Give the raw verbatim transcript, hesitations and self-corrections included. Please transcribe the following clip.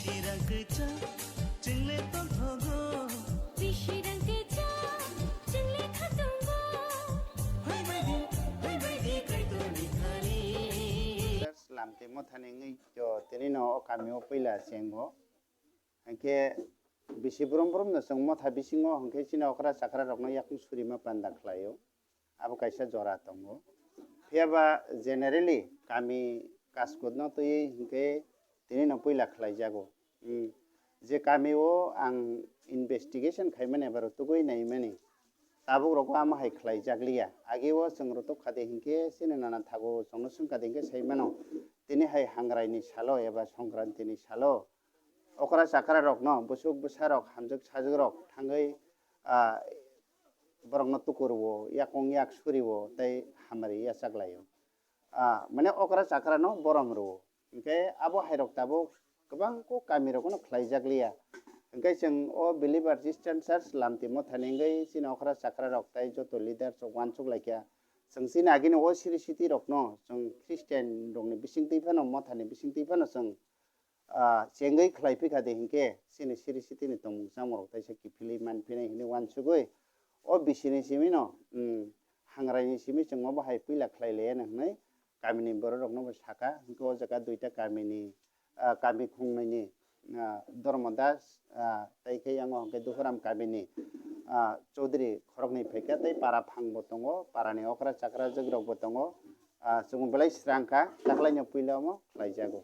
Rang kwcham chwngle tongthogo. Bisi rang kwcham chwngle khatungo. Phaibaidi, phaibaidi Kaitorni thani. Lamti mothani wngwi to tini no o kami o puila chengo. Hinkhe bisi brum brum no chwng motha bisingo hinkhe chini okra chakra rokno yakung surima panda khlaio. Abo kaisa jora tongo. Phiya ba generally kami kaskut no twiwi hinkhe tini no puila khlaijago. Hmm. Je kami o ang investigation khaimani eba rwtugwi naimani tabuk rogo amo hai khlaijakliya. Age o chwng rwtuk khade hinkhe chini nana thago chwngno swngkhade hinkhe saimano tini hai hangrai ni salo eba songkranti ni salo okra chakra rokno bwswk bwsa rok hamjwk sajwk rok thangwi, ah, borokno tuku rwo, yakung yak suri o tei hamari yachak lai o. Ah, mane okra chakra no borom rwo. Hinkhe abo hai rok tabuk kwbang kok kami rok no khlai jak liya. Hinkhe chwng o Believer Christian Church Lamti Mothani wngwi chini okra chakra rok tei joto leaders rok uansuk lai kha. Chwng chini agini o siri siti rok no chwng Christian rok ni bising twi phano mothani bising twi phano chwng ah, chengwi khlai phi kha de hinkhe chini siri sitini tongmung chamung rok teisa kiphilwi man phinai hinwi uansugwi o bisini simi no, um, hangrai ni simi chwng obo hai puila khlai le ya hinwi kamini borok rok no bo saka hinkhe o jaga duita kamini, ah, kami khungnwi ni, ah, Dharma Das, ah, tei khe yang o hinkhe Duhuram kamini, ah, Chaudhary khoroknwi phaikha tei para phang bo tongo, para ni okra chakra jwk rok bo tongo, ah, chwng belai srang kha taklai no puila omo khlai jago.